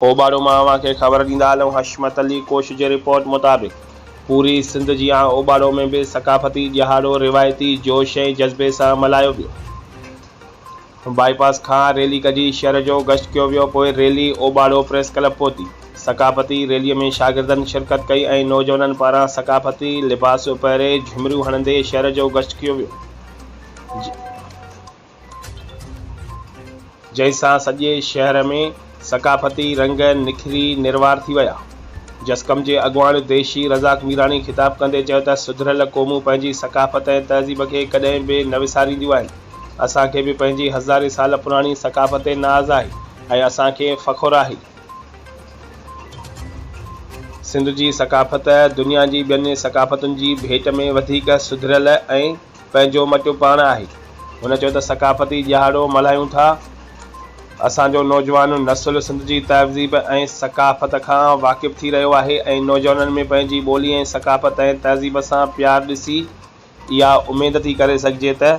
اوٻاڙو مان اوهان کي خبر ڏيندا هلون حشمت علي ڪوش جي رپورٽ مطابق پوري سنڌ جيان اوٻاڙو ۾ به ثقافتي ڏهاڙو روايتي جوش ۽ جذبي سان ملهايو ويو. بائي پاس کان ريلي ڪڍي شهر جو گشت ڪيو ويو پوء ريلي اوٻاڙو پريس ڪلب پهتي. ثقافتي ريلي ۾ شاگردن شرڪت ڪئي ۽ نوجوانن پاران ثقافتي لباس پهري جهمريون هڻندي شهر جو گشت ڪيو ويو. جنهن سان سڄي شهر ۾ ثقافتي رنگ نکري نروار ٿي ويا. جسقم جي اڳواڻ ديشي رزاق ميراڻي خطاب ڪندي چيو ته سڌريل قومون پنهنجي ثقافت ۽ تهذيب کي ڪڏهن به نه وسارينديون آهن، اسان کي به پنهنجي هزارين سال پراڻي ثقافت تي ناز آهي ۽ اسان کي فخر آهي. سنڌ جي ثقافت دنيا جي ٻين ثقافتن جي ڀيٽ ۾ وڌيڪ سڌريل ۽ پنهنجو مٽ پاڻ آهي. هن چيو ته ثقافتي ڏهاڙو ملهايون ٿا، اسان جو نوجوان نسل سنڌ جي تهذيب ۽ ثقافت کان واقف ٿي رهيو آهي ۽ نوجوانن ۾ پنهنجي ٻولي ۽ ثقافت ۽ تهذيب سان پيار ڏسي اها اميد ٿي ڪري سگهجي ته.